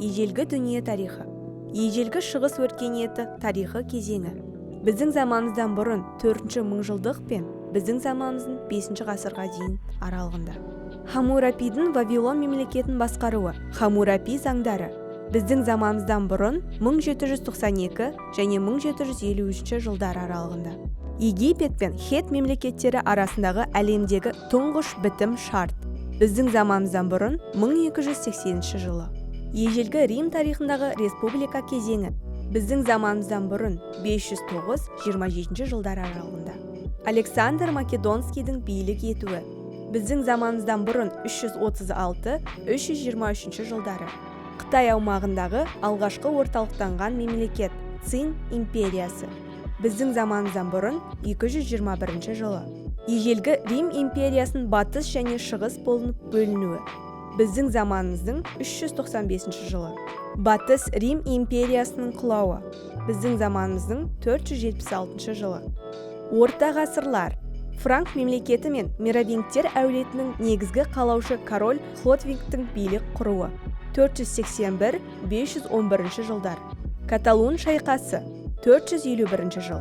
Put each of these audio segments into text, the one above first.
Ежелгі дүние тарихы. Ежелгі Шығыс өркениеті тарихы кезеңі. Біздің заманымыздан бұрын 4 мыңжылдық пен біздің заманымыздың 5 ғасырға дейін аралығында. Хаммурапидің Вавилон мемлекетін басқаруы, Хаммурапи заңдары. Біздің заманымыздан бұрын 1792 және 1753 жылдар аралығында. Египет пен Хет мемлекеттері арасындағы әлемдегі тұңғыш бітім шарт. Біздің заманымыздан бұрын 1280 жылы. Ежелгі Рим тарихындағы республика кезеңі. Біздің заманымыздан бұрын 509-27 жылдар аралығында. Александр Македонскийдің билік етуі. Біздің заманымыздан бұрын 336-323 жылдары. Қытай аумағындағы алғашқы орталықтанған мемлекет Цин империясы. Біздің заманымыздан бұрын 221 жылы. Ежелгі Рим империясының батыс және шығыс болып бөлінуі. Біздің заманымыздың 395 жылы. Батыс Рим империясының құлауы. Біздің заманымыздың 476 жылы. Орта ғасырлар. Франк мемлекеті мен Меровингтер әулетінің негізгі қалаушы король Хлодвигтің билік құруы. 481-511 жылдар. Каталун шайқасы. 451 жыл.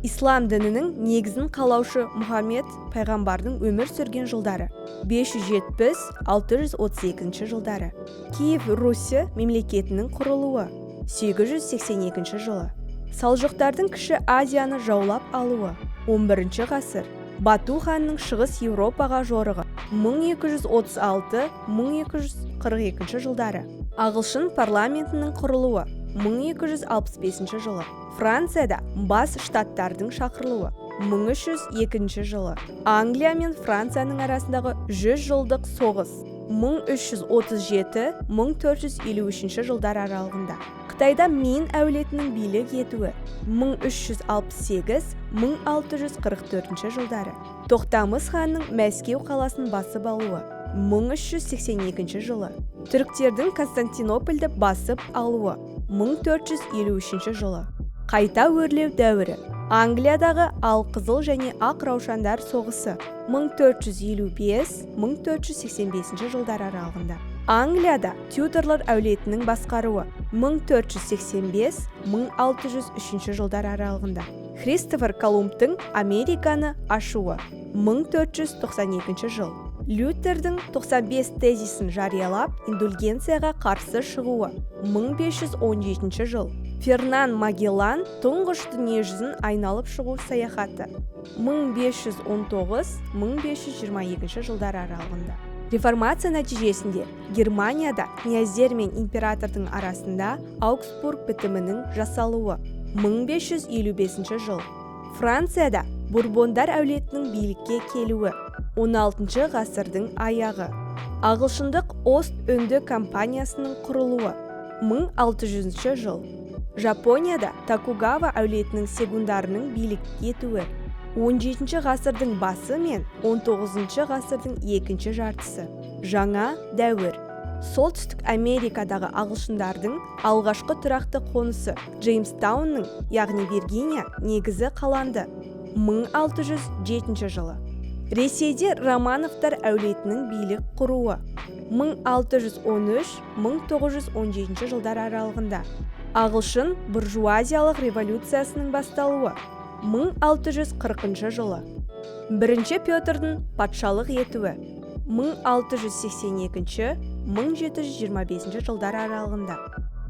Ислам дінінің негізін қалаушы Мұхаммед пайғамбардың өмір сүрген жылдары. 570-632 жылдары. Киев Русі мемлекетінің құрылуы. 882 жылы. Салжұқтардың Кіші Азияны жаулап алуы. 11 ғасыр. Бату ханның Шығыс Еуропаға жорығы. 1236-1242 жылдары. Ағылшын парламентінің құрылуы. 1265 жылы. Францияда бас штаттардың шақырылуы. 1302 жылы. Англия мен Францияның арасындағы 100 жылдық соғыс. 1337-1453 жылдар аралығында. Қытайда Мин әулетінің билік етуі. 1368-1644 жылдары. Тоқтамыс ханның Мәскеу қаласын басып алуы. 1382 жылы. Түріктердің Константинопольді басып алуы. 1453 жылы. Қайта өрлеу дәуірі. Англиядағы Алқызыл және Ақ раушандар соғысы. 1455-1485 жылдар аралығында. Англияда Тюдорлар әулетінің басқаруы. 1485-1603 жылдар аралығында. Христофор Колумбтың Американы ашуы. 1492 жыл. Лютердің 95 тезисін жариялап, индульгенцияға қарсы шығуы. 1517 жыл. Фернан Магеллан тұңғыш дүниежүзін айналып шығу саяхаты. 1519-1522 жылдар аралығында. Реформация нәтижесінде Германияда князьдер мен императордың арасында Аугсбург бітімінің жасалуы. 1555 жыл. Францияда Бурбондар әулетінің билікке келуі. 16 ғасырдың аяғы. Ағылшындық Ост-Үнді компаниясының құрылуы. 1600 жыл. Жапонияда Токугава әулетінің сегундарының билік етуі. 17 ғасырдың басы мен 19 ғасырдың екінші жартысы. Жаңа дәуір. Солтүстік Америкадағы ағылшындардың алғашқы тұрақты қонысы Джеймстаунның, яғни Виргиния, негізі қаланды. 1607 жылы. Ресейде Романовтар әулетінің билік құруы. 1613-1917 жылдар аралығында. Ағылшын буржуазиялық революциясының басталуы. 1640 жылы. Бірінші Петрдің патшалық етуі. 1682-1725 жылдар аралығында.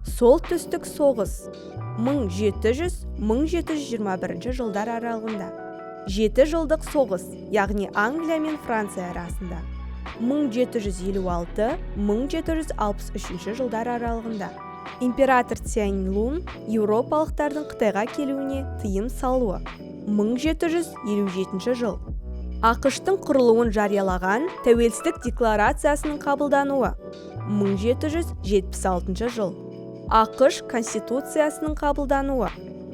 Солтүстік соғыс. 1700-1721 жылдар аралығында. Жеті жылдық соғыс, яғни Англия мен Франция арасында. 1756-1763 жылдар аралығында. Император Цяньлун еуропалықтардың Қытайға келуіне тыйым салуы. 1757 жыл. АҚШ-тың құрылуын жариялаған Тәуелсіздік декларациясының қабылдануы. 1776 жыл. АҚШ Конституциясының қабылдануы.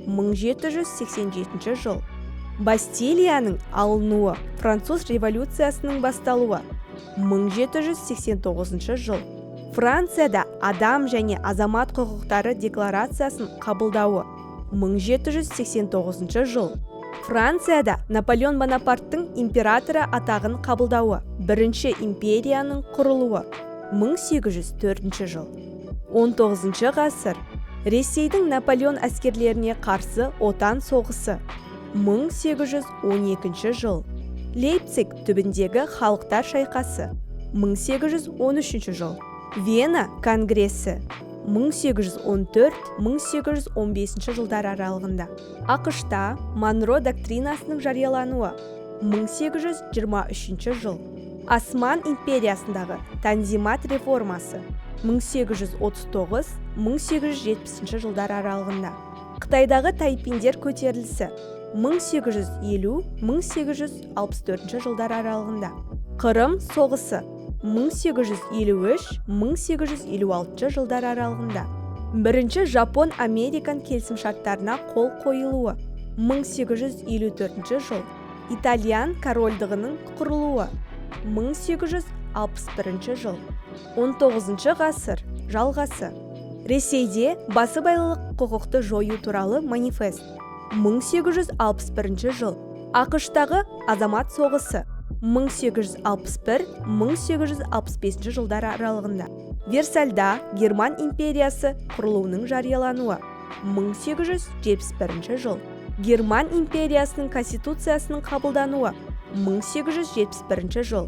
1787 жыл. Бастилияның алынуы, Француз революциясының басталуы. 1789 жыл. Францияда адам және азамат құқықтары декларациясын қабылдауы. 1789 жыл. Францияда Наполеон Бонапарттың императоры атағын қабылдауы, Бірінші империяның құрылуы. 1804 жыл. 19 ғасыр. Ресейдің Наполеон әскерлеріне қарсы Отан соғысы, 1812 жыл. Лейпциг түбіндегі халықтар шайқасы, 1813 жыл. Вена конгресі, 1814-1815 жылдар аралығында. АҚШ-та Монро доктринасының жариялануы, 1823 жыл. Осман империясындағы Танзимат реформасы, 1839-1870 жылдар аралығында. Қытайдағы тайпиндер көтерілісі, 1850-1864 жылдар аралығында. Қырым соғысы, 1853-1856 жылдар аралығында. Бірінші жапон-американ келісімшарттарына қол қойылуы, 1854 жыл. Итальян корольдығының құрылуы, 1861 жыл. 19 ғасыр жалғасы. Ресейде басыбайлылық құқықты жою туралы манифест, 1861 жыл. АҚШ-тағы азамат соғысы, 1861-1865 жылдар аралығында. Версальда Герман империясы құрылуының жариялануы, 1871 жыл. Герман империясының конституциясының қабылдануы, 1871 жыл.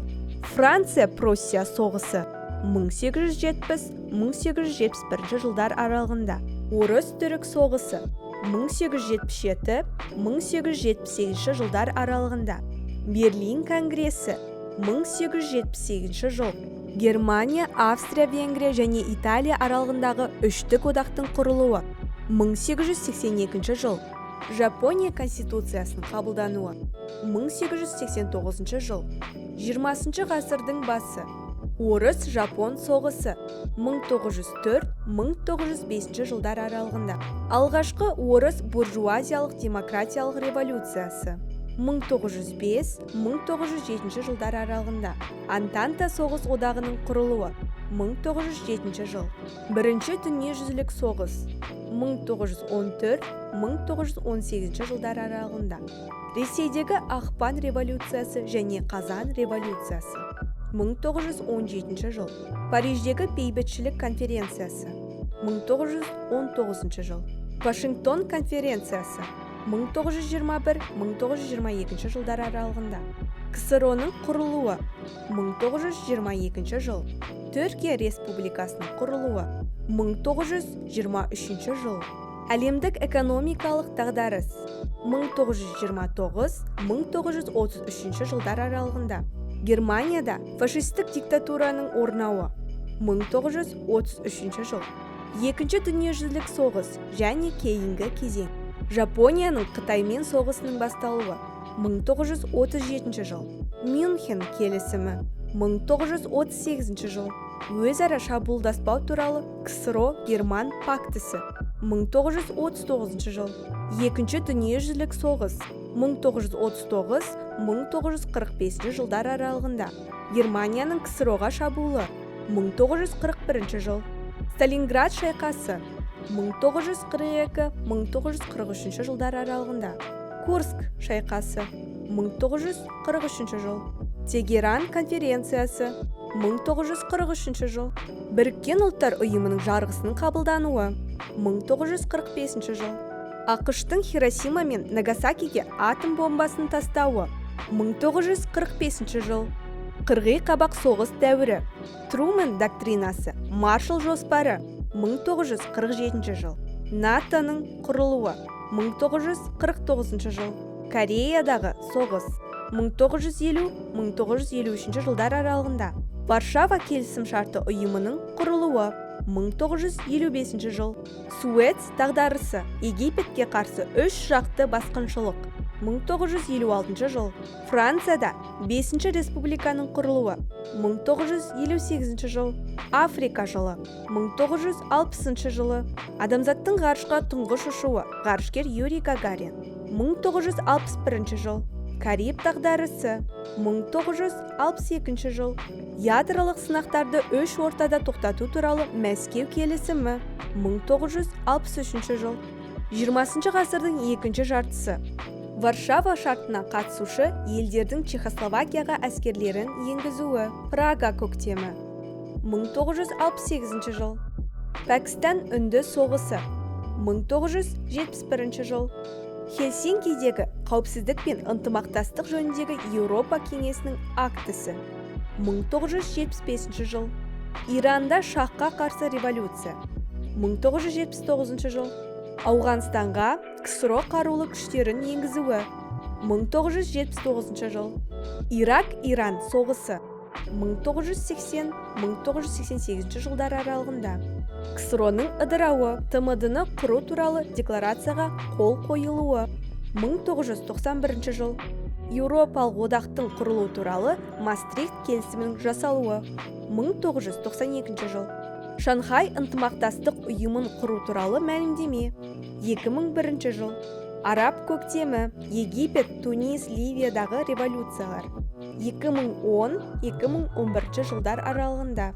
Франция-Пруссия соғысы, 1870-1871 жылдар аралығында. Орыс-түрік соғысы, 1877-1878 жылдар аралығында. Берлин конгресі, 1878 жыл. Германия, Австрия, Венгрия және Италия аралығындағы үштік одақтың құрылуы, 1882 жыл. Жапония конституциясының қабылдануы, 1889 жыл. 20 ғасырдың басы. Орыс-жапон соғысы, 1904-1905 жылдар аралығында. Алғашқы орыс буржуазиялық демократиялық революциясы, 1905-1907 жылдар аралығында. Антанта соғыс одағының құрылуы, 1907 жыл. Бірінші дүниежүзілік соғыс, 1914-1918 жылдар аралығында. Ресейдегі Ақпан революциясы және Қазан революциясы, 1917 жыл. Париждегі бейбітшілік конференциясы, 1919 жыл. Вашингтон конференциясы, 1921-1922 жылдар аралығында. КСРО-ның құрылуы, 1922 жыл. Түркия Республикасының құрылуы, 1923 жыл. Әлемдік экономикалық дағдарыс, 1929-1933 жылдар аралығында. Германияда фашистік диктатураның орнауы, 1933 жыл. Екінші дүниежүзілік соғыс және кейінгі кезең. Жапонияның Қытаймен соғысының басталуы, 1937 жыл. Мюнхен келісімі, 1938 жыл. Өзара шабуылдаспау туралы КСРО-Герман пактісі, 1939 жыл. Екінші дүниежүзілік соғыс, 1939-1945 жылдар аралығында. Германияның КСРО-ға шабуылы, 1941 жыл. Сталинград шайқасы, 1942-1943 жылдар аралығында. Курск шайқасы, 1943 жыл. Тегеран конференциясы, 1943 жыл. Біріккен Ұлттар Ұйымының жарғысының қабылдануы, 1945 жыл. АҚШ-тың Хиросима мен Нагасакиге атом бомбасын тастауы, 1945 жыл. Қырғи қабақ соғыс дәуірі. Трумен доктринасы, Маршалл жоспары, 1947 жыл. НАТО-ның құрылуы, 1949 жыл. Кореядағы соғыс, 1950-1953 жылдар аралығында. Варшава келісімшарты ұйымының құрылуы, 1955 жыл. Суэц дағдарысы, Египетке қарсы үш жақты басқыншылық, 1956 жыл. Францияда Бесінші республиканың құрылуы, 1958 жыл. Африка жылы, 1960 жылы. Адамзаттың ғарышқа тұңғыш ұшуы, ғарышкер Юрий Гагарин, 1961 жыл. Кариб дағдарысы, 1962 жыл. Ядролық сынақтарды үш ортада тоқтату туралы Мәскеу келісімі, 1963 жыл. 20 ғасырдың екінші жартысы. Варшава шартына қатысушы елдердің Чехословакияға әскерлерін енгізуі. Прага көктемі, 1968 жыл. Пәкістан-Үнді соғысы 1971 жыл. Хельсинкидегі қауіпсіздік пен ынтымақтастық жөніндегі Еуропа кеңесінің актісі 1975 жыл. Иранда шахқа қарсы революция 1979 жыл. Ауғанстанға КСРО қарулы күштерін енгізуі 1979 жыл. Ирак-Иран соғысы 1980-1988 жылдар аралығында. КСРО-ның ыдырауы, ТМД-ны құру туралы декларацияға қол қойылуы 1991 жыл. Еуропалық одақтың құрылуы туралы Маастрихт келісімінің жасалуы 1992 жыл. Шанхай ынтымақтастық ұйымын құру туралы мәлімдеме 2001 жыл. Араб көктемі, Египет, Тунис, Ливиядағы революциялар 2010-2011 жылдар аралығында.